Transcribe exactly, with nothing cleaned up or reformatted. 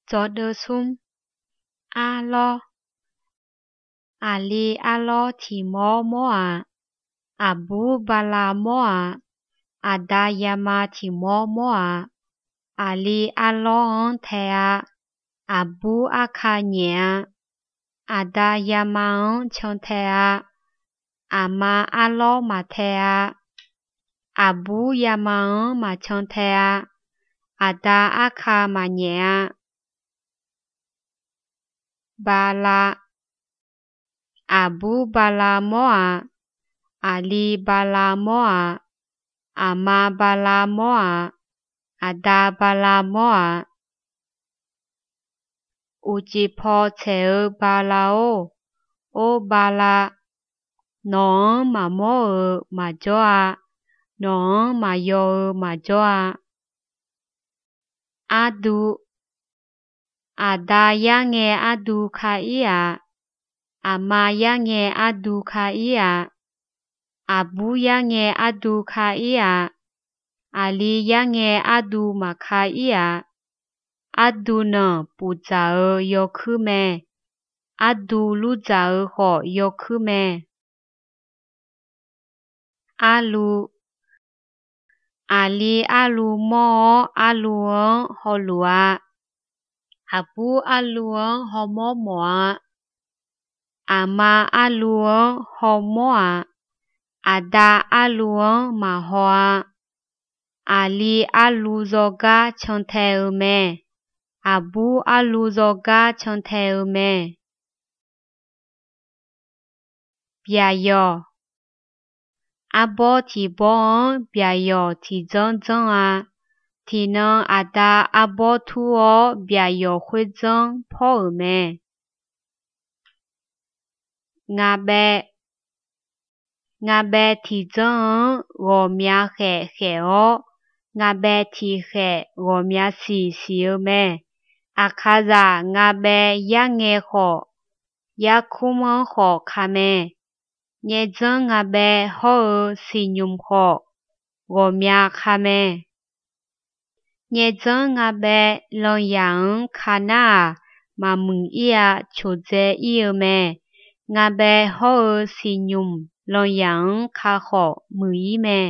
Dzawqdeuv smr. Arlawr. Aqli arlawr tiq mawr mawr-aq, aqbur bala mawr-aq, aqda yama tiq mawr mawr-aq, aqli arlawr-anr tae-a, aqbur arka nyaef-a, aqda yama-anr cantae-a, aqma arlawr maqtae-a, aqbur yama-anr maqcantae-a, aqda arka maqnyaef-a. Bala. Aqbur bala mawr-aq, aqli bala mawr-aq, aqma bala mawr-aq, aqda bala mawr-aq. Uqcif paw tsaeq-eu bala-or, or bala, nawq-anr maqmawr-euq maqjawr-a, nawq-anr maqyaw-eu maqjawr-a. Ardu. Aqda yarngae ardu ka-ir-aq, aqma yarngae ardu ka-ir-aq, aqbur yarngae ardu ka-ir-aq, aqli yarngae ardu maqka-ir-aq, ardu nanq pufdzaq-eu yawkuir mae, ardu lurdzaq-eu khawf yawkuir mae. Arlu. Aqli arlu mawr-awr arlu-anr hawluf-a, aqbur arlu-anr hawmawr mawf-a, aqma arlu-anr hawmawr-aq, aqda arlu-anr maqhaw-a. Aqli arlu zawgar cantae-eu mae, aqbur arlu zawgar cantae-eu mae. Byaqyawq. Arbawr tiq bawr-anr byaqyawq tiq dzanr dzanr-a. Tiqnan aqda arbawr tur-awr byaqyawq khoer dzanr pawr-euq mae. Ngabaev. Ngabaev tiq dzanr-anr ghawqmya khaef khaef-awr, ngabaev tiq khaef ghawqmya siq siq-eu mae. Aqkaqzaq ngabaev yarngae khawf, yarkmr-anr khawf ka mae. Nyaerdzanr ngabaev hawr-eu siqnymq khawf, ghawqmya ka mae. Nyaerdzanr ngabaev lanyaq-anr ka nar-aq, maqmuiq ir-a, coqdzae ir-eu mae. Ngabaev hawr-eu siqnymq lanyaq-anr ka khawf muiq ir mae.